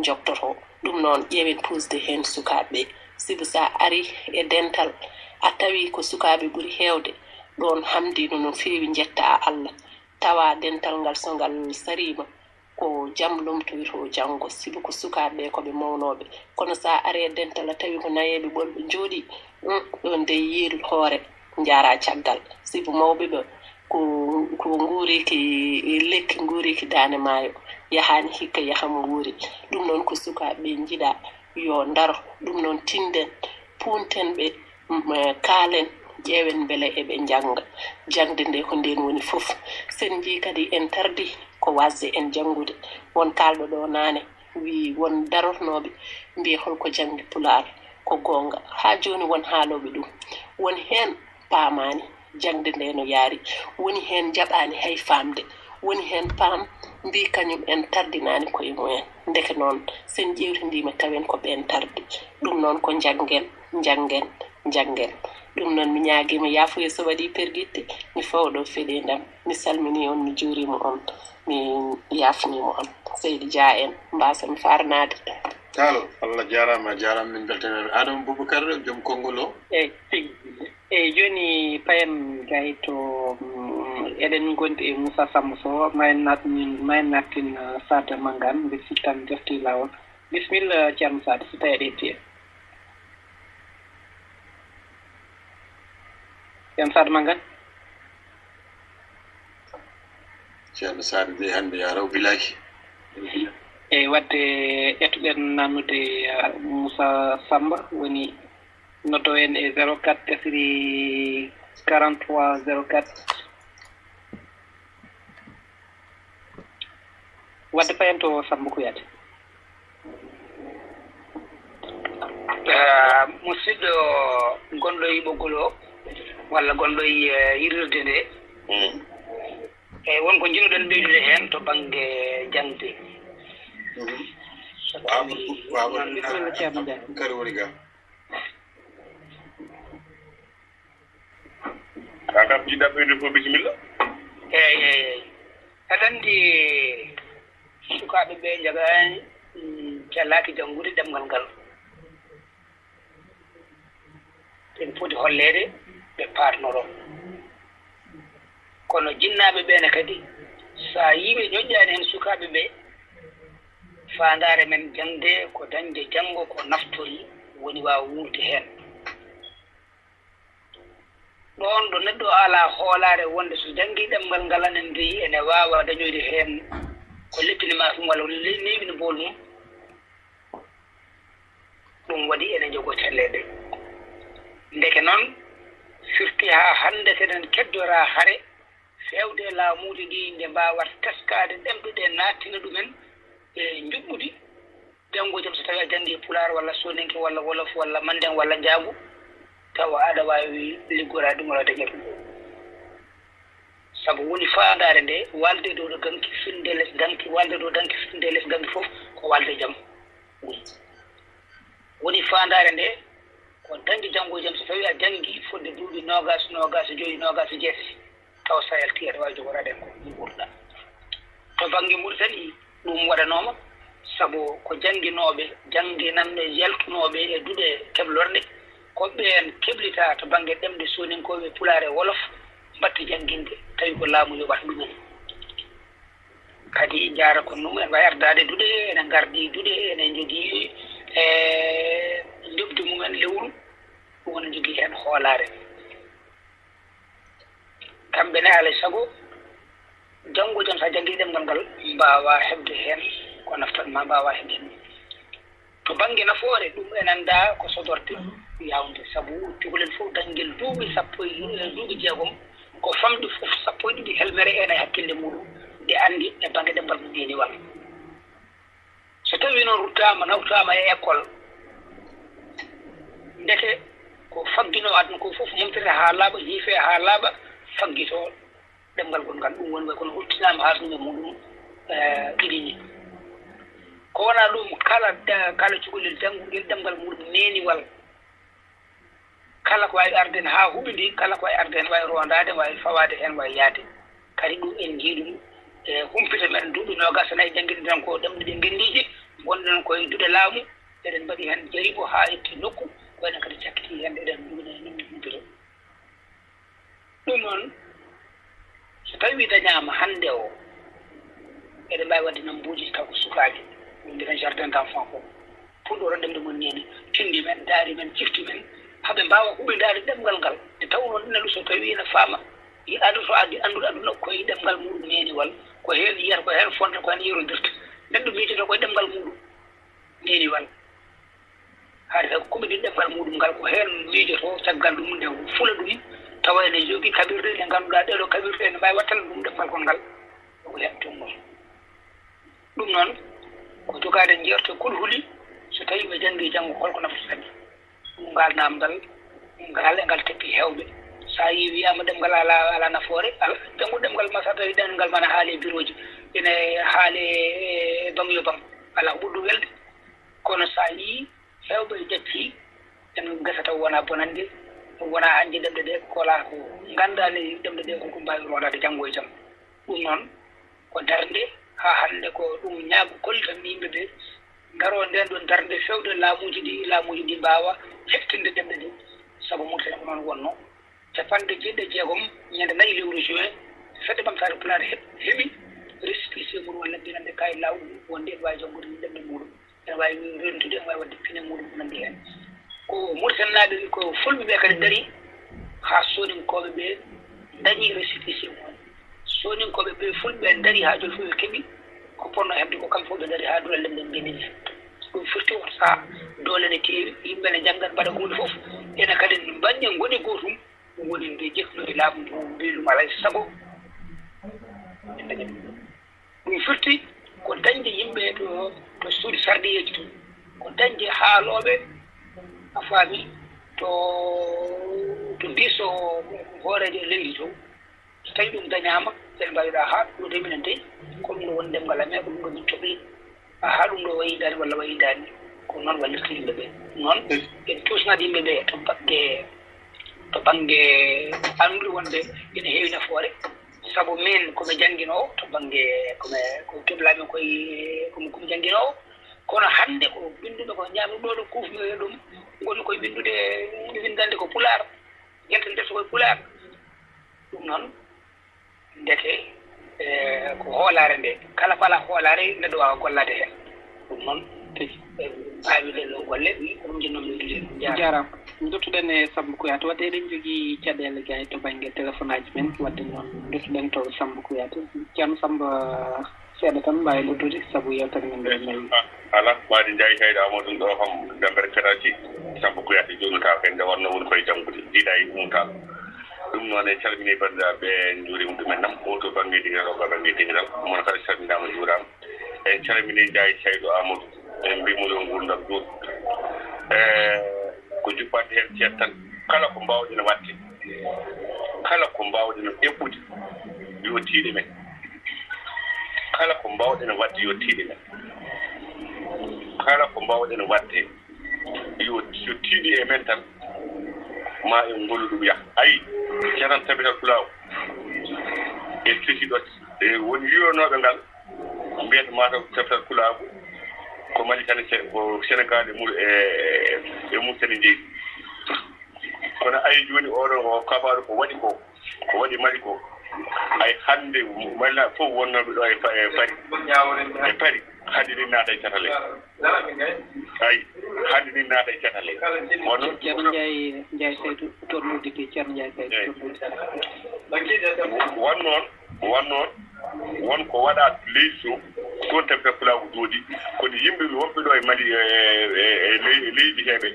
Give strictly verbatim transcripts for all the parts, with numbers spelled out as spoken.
jogtotoo. Ɗum noon, ƴeewen puusde heen sukaaɓe ɓee. Sibu so a arii e dental, a tawii ko sukaaɓe ɓuri heewde, ɗoon hamdiino no feewi, njettaa Allah. Tawa dental ngal, so ngal sariima, ko jam lomtoytoo janngo, sibu ko sukaaɓe ɓee ko ɓe mawnooɓe. Kono so a arii e dental, a tawii ko nayeeɓe ɓolɓe njooɗii, um, ɗoon dey yiil hoore, njaaraa caggal. Sibu mawɓe ɓe ko, ko nguureeki lekki, nguureeki daande maayo, yahaani hikka, yaha mo wuuri. Ɗum noon ko sukaaɓe ɓe njiɗaa yo ndaro. Ɗum noon tinden, puunten ɓe, mm, eh, kaalen, ƴeewen mbele eɓe njannga. Jaŋde nde ko ndeen woni fof. Sen njii kadi en tardii ko waasde en janngude. Won kaalɗo ɗo naane, wii won darotnooɓe, mbii holko janngi Pulaar. Ko goonga. Haa jooni won haalooɓe ɗum. Won heen paamaani jaŋde nde no yaari. Woni heen njaɓaani hay faamde. Woni heen paam mbii kañum en tardinaani koye mumen. Ndeke noon, sen ƴeewtindiima tawen ko ɓeen tardi. Ɗum noon ko njanngen, njanngen, njanngen. Ɗum noon mi ñaagiima yaafuya so waɗii pergitte, mi fawa ɗo feɗeendam. Mi salminii on, mi juuriima on, mi yaafniima on. Seydi Dia en, mbaasen faarnaade. Tall, Allah jaaraama, a jaaraama, min mbeltaniima. Adama Boubacar, joom konngol o. Eeyi, tigi. Eeyi, jooni payen gay to, mm, eɗen ngondi e Moussa Samb Sow, ma en naat-, min, ma en nattin, uh, Sadio Mangane, mbe sittan jofti laawol. Bisimilla, Ceerno Sadio, so tawii aɗa heɗii en. Ceerno Sadio Mangane? Ceerno Sadio de hannde yo a raw bilaaki. Eeyi, wadde etoɗen nanude, uh, Moussa Samba, woni noddo en e zéro quatre, tesiri quarante-trois zéro quatre. Wadde payen to Samba Kouyaté. Ah, musidɗo gonɗo e ɓoggol o, walla gonɗo e, eh, yiɗirde nde. Mm. Eyi, won ko njiɗuɗen ɓeydude heen to bannge jaŋde. Mhm. Waaw, waaw, waaw. Bisimilla, Ceerno Dia. Kadi woni ga. Ka kam jiɗɗa ɓeydude fof, bisimilla. Eeyi, eeyi, eeyi. Aɗa anndi sukaaɓe ɓe njagaani, mm, calaaki janngude ɗemngal ngal. Ɓe poti holleede, ɓe paatnoroo. Kono jinnaaɓe ɓee ne kadi, so a yii ɓe ñoƴƴaani heen sukaaɓe ɓee, faandaare men jaŋde ko dañde janngo ko naftori, woni waawa wuurde heen. Ɗoon ɗo neɗɗo alaa hoolaare wonde so janngii ɗemngal ngal, anen mbiyi ene waawa dañoyde heen ko leppini maa ɗum walla ko le-, neeɓini bool mum, ɗum waɗi ene jogoo calleeɗe. Ndeke noon, firti haa hannde seɗen keddora hare feewde e laamuuji ɗi, nde mbaawata teskaade ɗemɗe ɗe, naattina ɗumen e njuɓɓudi. Janngo jam, so tawii a janngii Pulaar walla Sooninke walla Wolof walla Manndeŋ walla Njaagu, tawa aɗa waawi liggoraade ɗum walla daña ɗum. Sabu woni faandaare nde, waalde dow ɗo danki, finnde les danki, waalde dow danki, finnde les danki fof ko waalde jam. Woni faandaare nde, ko dañde janngo jam, so tawii a janngii fodde duuɓi noogaas, noogaas e joyi, noogaas e jeetati, tawa so a yaltii aɗa waawi jogoraade heen ko nguurɗaa. To bannge Muritani, ɗum waɗanooma, sabu ko jannginooɓe, jannginanɓe, yaltunooɓe e duɗe keblorɗe, ko ɓeen keblita to bannge ɗemɗe sooninkooɓe, pulaar e wolof, mbaɗta jannginde, tawi ko laamu yoɓata ɗumen. Kadi njaara ko ɗum en wawi ardaade duɗe, ene ngardi duɗe, ene njogii, e, njoɓdi mumen lewru, ɗum ene njogii heen hoolaare. Kamɓe ne, alaa e sago, janngo jam, so a janngii ɗemngal ngal, mbaawaa heɓde heen ko naftan ma, mbaawaa heɓde heen. To bannge nafoore, ɗum ene anndaa ko sodorde yaawde, sabu cukalel fof dañgel duuɓi sappo e, duuɓi jeegom, ko famɗi fof sappo e ɗiɗi helmere ene e hakkille muɗum, ɗe anndi e bannge ɗemngal mum neeniwal. So tawii noon ruttaama, nawtaama e école, ndeke ko fagginoo aduna ko fof, momtete haa laaɓa, yiifee haa laaɓa, faggitoo ɗemngal gonngal. Ɗum woni way kono ruttinaama haa ɗum e muɗum, eh, ɗiɗi ni. Ko wonaa ɗum, kala da-, kala cukalel janngungel ɗemngal muɗum neeniwal, kala ko waawi arde heen haa huɓindii, kala ko waawi arde heen, waawi rondaade, waawi fawaade heen, waawi yahde. Kadi ɗum en njii ɗum e humpito men duuɓi noogaas e nayi janngindiran ko ɗemɗe ɗe ngenndiije, ngonɗen Ko e duɗe laamu, eɗen mbaɗi heen jaribo haa itti nokku, ko enen kadi cakkiti heen, eɗen nduwna e nokku humpito. Ɗum noon, so tawii dañaama hannde o, eɗen mbaawi waɗde nambuuji taw ko sukaaɓe, wonde tan jardin d'enfant ko, pour ɗo ɗemɗe mon neeni, tindi men, daari men, cifti men, haa ɓe mbaawa huɓindaade ɗemngal ngal. Nde tawnoo neɗɗo so tawii ene faama, yi aduna, so addi anndude aduna ko e ɗemngal muɗum neeniwal, ko heen yiyata, ko heen fonta, ko heen yerondirta. Neɗɗo miijoto ko e ɗemngal muɗum neeniwal. Haade taw ko ɓe ɗemngal muɗum ngal, ko heen miijoto caggal ɗum, nde fula ɗum, tawa ene jogii kaɓirɗe ɗe ngannduɗaa ɗee ɗoo kaɓirɗe ene mbaawi wattande ɗum ɗemngal kon ngal. Ko heen tonngoto. Ɗum noon, ko jogaade jeerto kulhuli, so tawii ɓe janngii janngo, holko nafata ɓe? Ɗum ngal naamndal, ngal e ngal teppi heewɓe. So a yii wiyaama ɗemngal alaa, alaa nafoore, alaa janngo ɗemngal ma, so a tawi ɗemngal ma na haale e birooji, ene haale e baŋ yo baŋ, alaa ko ɓuri ɗum welde. Kono so a yii heewɓe e jacci, en ngesa taw wonaa bonande, wonaa añde ɗemɗe ɗe, ko alaa ko nganndaani ɗemɗe ɗe, ko ko mbaawi rondaade janngo e jam. Ɗum noon, ko darnde, haa hannde ko ɗum ñaago kollitan yimɓe ɓe, ngaroo ndeen ɗoon darnde fewde laamuuji ɗi, laamuuji ɗi mbaawa heɓtinde ɗemɗe ɗe, sabu Mauritanie ko noon wonnoo. Capanɗe jeeɗiɗi e jeegom, ñande nayi lewru juin, Fedde Ɓamtaare Pulaar heɓ-, heɓi récépissé muɗum walla mbiyeten kayit laawɗum wonde ene waawi janngude ɗemɗe muɗum, ene waawi rentude, ene waawi waɗde pine muɗum, ko nanndi heen. Ko Mauritanie naaɓe, ko Fulɓe ɓe kadi ndarii haa Sooninkooɓe ɓe ndañi récépissé mumen. Sooninkooɓe ɓe, Fulɓe ɓe ndarii haa jooni fof ɓe keɓi ko potnoo heɓde ko, kamɓe fof ɓe ndarii haa duɗal ɗemɗe ɓe ndewi heen. Ɗum firti on sahaa doole ne keewi, yimɓe ne njanngat mbaɗa huunde fof, ene kadi mbaɗi ngoni gootum, ɗum woni nde ƴettude laamu ndu mbiɗum alaa e sago en dañat ɗum. Ɗum firti ko dañde yimɓe to, to suudu sarɗiyeeji to, ko dañde haalooɓe, a faami, to, to diiso hooreejo e leydi to. So tawii ɗum dañaama, eɗen mbaɗira haa ɗo de minen dey, ko ɗum ɗo woni ɗemngal amen, ko ɗum ɗo min cohli. Haa ɗum ɗo wayi daani walla wayi daani, ko noon wallirta yimɓe ɓe. Noon, en cuusnaade yimɓe ɓe to baŋnge, to baŋnge anndude wonde ene heewi nafoore. Sabu min ko mi jannginoowo to baŋnge, ko mi, ko keblaa min koye, ko mi, ko mi jannginoowo. Kono hannde ko binnduɓe ko ñaami ɗo ɗo kuufnoo e ɗum, ngoni koye winndude, winndande ko Pulaar, yaltinde so koye Pulaar. Ɗum noon, ndeke, eh, ko hoolaare nde. Kala ko alaa hoolaare, neɗɗo waawa gollaade heen. Ɗum noon, tigi, eh, paawi ɗee ɗoo golle, ko ɗum njiɗnoo mi wiide. Jaaraama. Duttuɗen e Sammba Kouyaté, wadde eɗen njogii caɗeele gay to bannge telefonaaji men, wadde noon duttuɗen to Sammba Kouyaté. Ceerno Sammba, seeɗa tan mbaawi noddude, sabu yeewtere men nde nayi. Alaa, Maadi Njaay, Sayda Amadou ɗo kam, Dembere Karaji, Sammba Kouyaté jooni ka, kadi nde wonnoo woni koye janngude, jiidaa e umtaal. Ɗum noon, en calminii banndiraaɓe, en njuuriima ɗumen nam, o to bannge dingiral, o to bannge dingiral, mon kala calminaama, njuuraama. En calminii Njaay Saydu Amadou, en mbiyii mo yo nguurndam juut. E ko jubbante heen ceet tan, kala ko mbaawɗen waɗde, kala ko mbaawɗen eɓɓude, yo tiiɗe men. Kala ko mbaawɗen waɗde, yo tiiɗe men. Kala ko mbaawɗen waɗde, yo, yo tiiɗi e men tan, ma en ngolu ɗum yaha. Ayi, ceetan Tabital Pulaagu, en ceci ɗo, e won yiyanooɓe ngal, mbiyata mataw Tabital Pulaagu, ko Mali tan, e ko Senegaal e Mur-, e, e Mauritanie jeyi. Kono ayi jooni oɗo o kabaaru ko waɗi ko, ko waɗi Mali ko. Ay hannde Mali fof wonnooɓe ɗo e Pa-, e Paris, e Paris, hannde ni naata e catal he. Ay, hannde ni naata e catal he. Wonno Ceerno Njaay, Njaay Saydu, tornude de, Ceerno Njaay Saydu, eey, tornude. Wan noon, wan noon, won ko waɗaa leydi to, toon Tabital Pulaagu jooɗi, kono yimɓe wonɓe ɗo e Mali, e, e, e ley-, leydi heeɓe,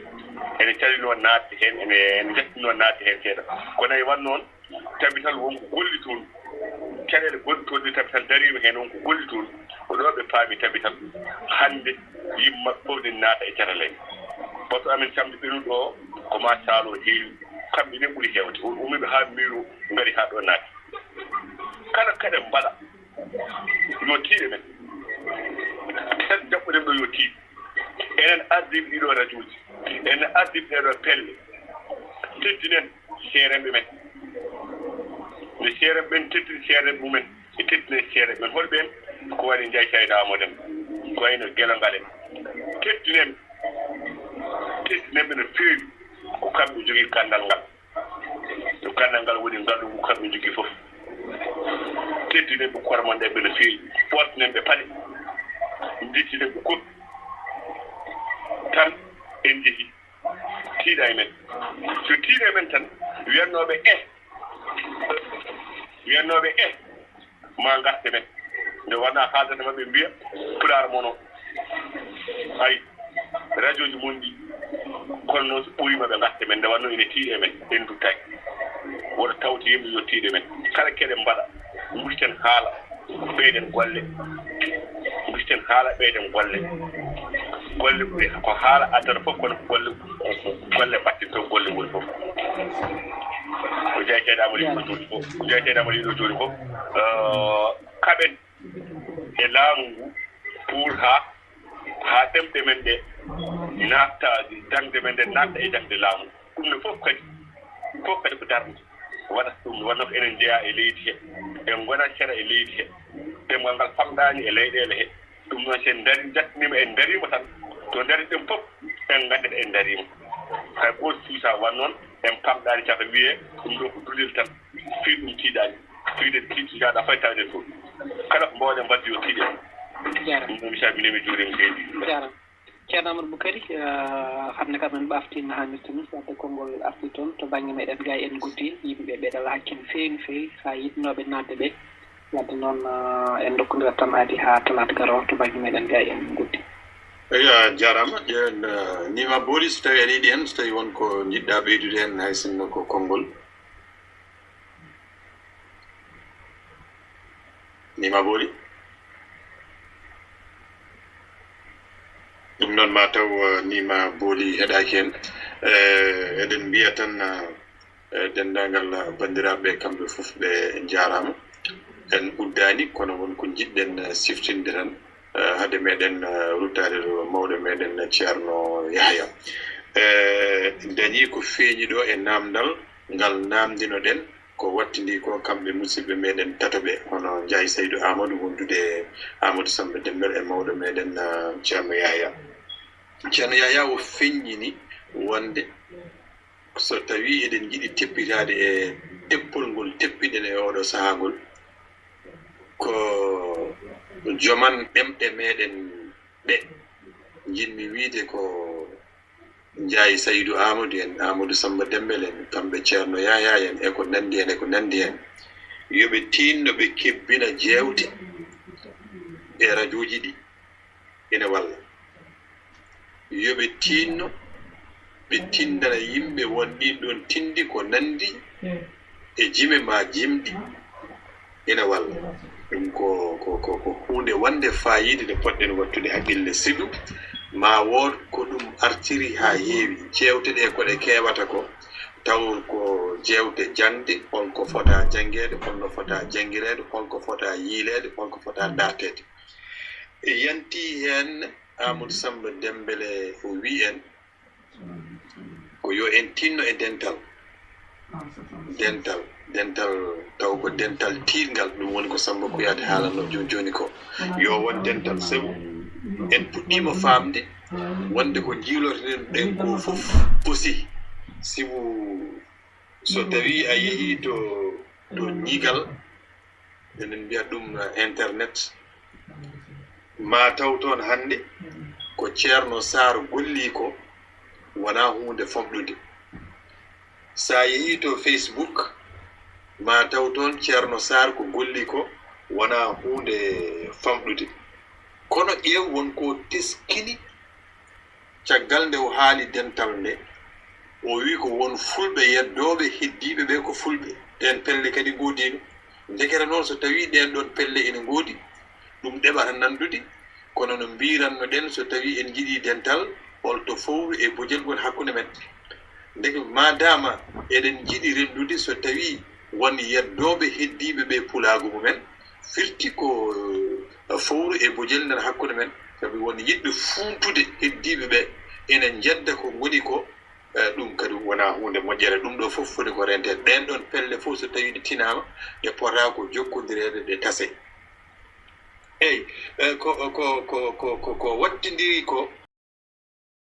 ene calinoo naatde heen, ene, ene njettinoo naatde heen seeɗa. Kono e wan noon, Tabital won ko golli toon, caɗeele gonɗe toon ɗe Tabital dariima heen, won ko golli toon, ko ɗo ɓe paami Tabital. Hannde yimɓe maɓɓe fof ene naata e catal he. Bato amen camɗi ɓenuɗo o, ko machallah heewi, kamɓe ne ɓuri heewde. Won ummiiɓe haa Miro, ngari haa ɗo naati. Kala kaɗe mbaɗa, yo tiiɗe men. Tan jaɓɓuɗen ɗo yo tiiɗ. Enen ardii ɗiɗo rajooji, enen ardii ɗeɗo pelle, teddinen seeremɓe men. Nde seeremɓe ɓen teddini seeremɓe mumen, ɓe teddinay seeremɓe men. Hol ɓeen? Ko wayi no Njaay Sayda Amadou en, ko wayi no Gelongal en, Teddinen, teddinen ɓe no feewi. Ko kamɓe njogii ganndal ngal. Yo ganndal ngal woni ngalu ngu kamɓe njogii fof. Teddinen ɓe koormanɗe ɓe no feewi. Ɓortinen ɓe paɗe. Ndettinen ɓe koppi. Tan en njehi. Tiiɗa e men. Yo tiiɗa e men tan, wiyannooɓe eh. Wiyannooɓe eh. Ma ngarte men. Nde wona haaldata maɓɓe mbiya pulaar mono. Ay, rajooji mon ɗi. Kono noon so ɓooyima ɓe ngarte men. Nde wonno ene tiiɗe men. En duttaaki. Woto tawti yimɓe yo tiiɗe men. Kala keɗen mbaɗa. Ngujten haala. Ɓeyden golle. Ngujten haala ɓeyden golle. Golle ɓe ko haala addata fof kono golle golle mbattinto golle woni fof. Ko jeyteeɗe amal yiɗo jooni fof. Ko jeyteeɗe amal yiɗo jooni fof. Kaɓen e laamu ngu pour ha ha ɗemɗe men ɗe natta, dañde men ɗe natta e dañde laamu. Ɗum ne fof kadi fof kadi ko darnde waɗata ɗum wonno ko enen njeya e leydi he en ngona sera e leydi he. Ɗemngal ngal famɗani e leyɗele he. Ɗum noon so en dari jattinima en darima tan to dari ɗen fof en ganda en darima. Hay goto suusa wan noon en pamɗani caka wiye ɗum ɗo ko dulel tan. Fii ɗum tiiɗani. Fii ɗen tiiɗi jaɗa fay tawi ɗen fof. Kala ko mbawɗen mbaddi yo tiiɗen. Jarama. Ɗum noon mi salmini mi juurima seydi. Jarama. Ceerno Amadou Boukari, hannde kam en ɓaftiima haa nirta ni, wadde konngol arti toon to bannge meɗen Gaay en Guddi, yimɓe ɓe ɗala hakkil feewi no feewi, haa yiɗnooɓe naatde ɓe. Wadde noon, en ndokkondira tan aadi haa talaata garoowo to bannge meɗen Gaay en Guddi. Eyi, a jaaraama. Ƴeewen, eh, Nima Booli, so tawii aɗa yiɗi heen, so tawii won ko njiɗɗa ɓeydude heen, hay sinno ko konngol. Nima Booli. Ɗum noon ma taw, eh, Nima Booli heɗaaki heen. Eh, eɗen mbiya tan, eh, denndaangal banndiraaɓe kamɓe fof ɓe njaaraama. En uddaani, kono won ko njiɗɗen, eh, siftinde tan, eh, hade meɗen, eh, ruttaade to mawɗo meɗen Ceerno Yahya. Eh, dañi ko feeñi ɗo e naamndal ngal naamndinoɗen, ko wattindi ko kamɓe musidɓe meɗen tato ɓe, hono Njaay Saydu Aamadu wondude Aamadu Sammba Demmbel e mawɗo meɗen, eh, Ceerno Yahya. Ceerno Yahya o feññini wonde so tawii eɗen njiɗi teppitaade e teppol ngol teppiɗen e ooɗo sahaa ngol, ko joman ɗemɗe meɗen ɗe, njiɗmi wiyde ko Njaay Saydu Aamadu en, Aamadu Sammba Demmbel en, kamɓe Ceerno Yahya en, e ko nanndi heen, e ko nanndi heen. Yo ɓe tiinno ɓe kebbina jeewte e rajooji ɗi, ene walla. Yo ɓe tiinno, ɓe tinndana yimɓe won ɗiin ɗoon tinndi ko nanndi e jime maa jimɗi, ene walla. Ɗum ko, ko, ko, ko huunde wonnde faayiida nde potɗen wattude haqqille. Sibu ma wood ko ɗum artiri haa heewi. Jeewte ɗe ko ɗe keewata ko, taw ko jeewte jaŋde, hol ko fota janngeede, hol no fota janngireede, hol ko fota yiileede, hol ko fota darteede. E yanti heen Amadou Sammba Demmbele o wii en, ko yo en tinno e dental. Dental, dental, taw ko dental tiiɗngal, ɗum woni ko Sammba Kuyaate haalanno jooni jooni ko. Yo won dental, sabu en puɗɗiima faamde wonde ko njiilotoɗen ɗen ko fof aussi, sibu so tawii a yehii to, to ñiigal, eɗen mbiya ɗum, eh, internet, ma taw toon hannde ko Ceerno Saar golli ko wonaa huunde famɗude. So a yehii to Facebook, ma taw toon Ceerno Saar ko golli ko wonaa huunde famɗude. Kono ƴeew won ko teskini. Caggal nde o haali dental nde, o wii ko won fulɓe yeddooɓe heddiiɓe ɓe ko fulɓe. Ɗeen pelle kadi ngoodiino. Ndekete noon, so tawii ɗeen ɗoon pelle ene ngoodi, ɗum ɗeɓata nanndude. Kono no mbiiranno-ɗen, so tawii en njiɗii dental, holto fowru e bojel woni hakkunde men? Ndeke maadaama eɗen njiɗi renndude, so tawii won yeddooɓe heddiiɓe ɓe pulaagu mumen, firti ko, eh, fowru e bojel nder hakkunde men, sabi won yiɗɓe fuuntude heddiiɓe ɓe ene njedda ko ngoni ko, eh, ɗum kadi wonaa huunde moƴƴere. Ɗum ɗo fof foti ko renteede. Ɗeen ɗoon pelle fof so tawii ɗe tinaama, ɗe potaa ko jokkondireede, ɗe tase. Eey, eh, ko, ko, ko, ko, ko, ko wattindiri ko,